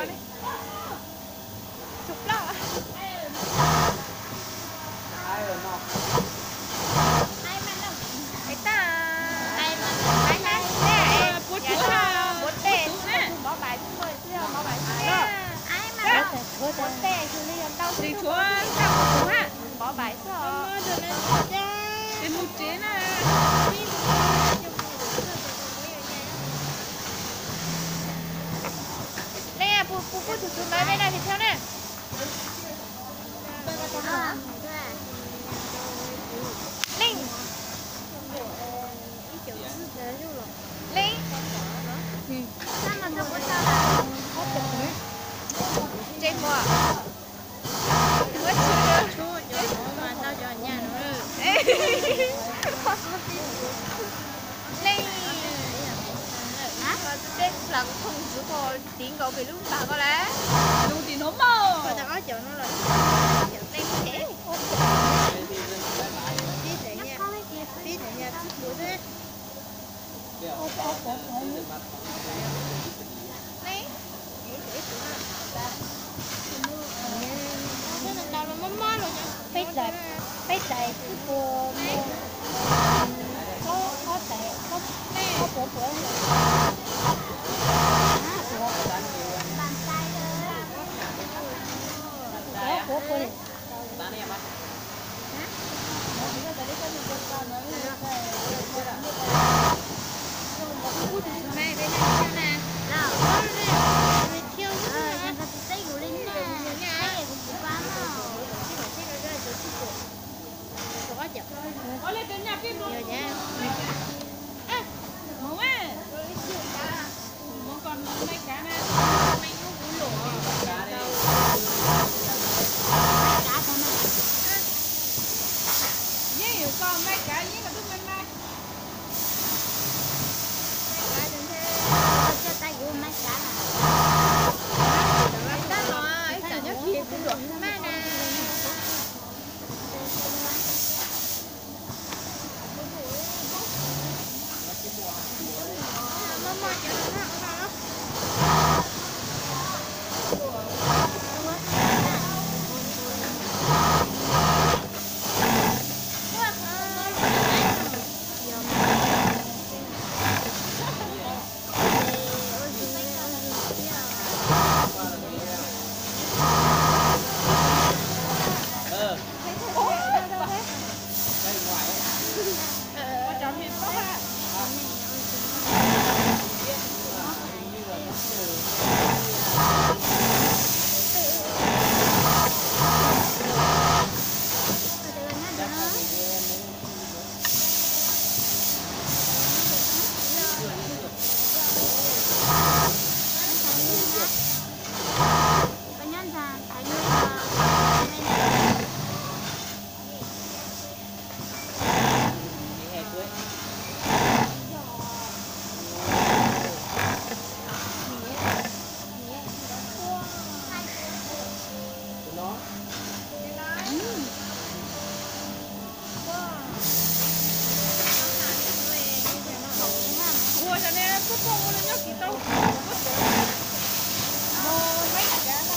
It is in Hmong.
Ua tshuav, ua tshuav, ua tshuav, ua tshuav, ua tshuav, mus tsev na. Leej, pub pub tus tus ntawd me na, thiab na. Leej. Leej. Tse muag. Leej. Tej plaws thooj ntxwv ko tiv nkaus pem lub npag ko lawm. Nug tim nuav mog. Leej. Peb tais, peb tais xwb puas muaj, ob tais, ob puas puas. Puas puas li. Yeej yuav tau me kav, yeej tau tub me me. Tab no ib tsam nyob kis kuv luam maj na. Ua cov niag poj poj ua nyob kis tau, ua cov, ua meb kav no.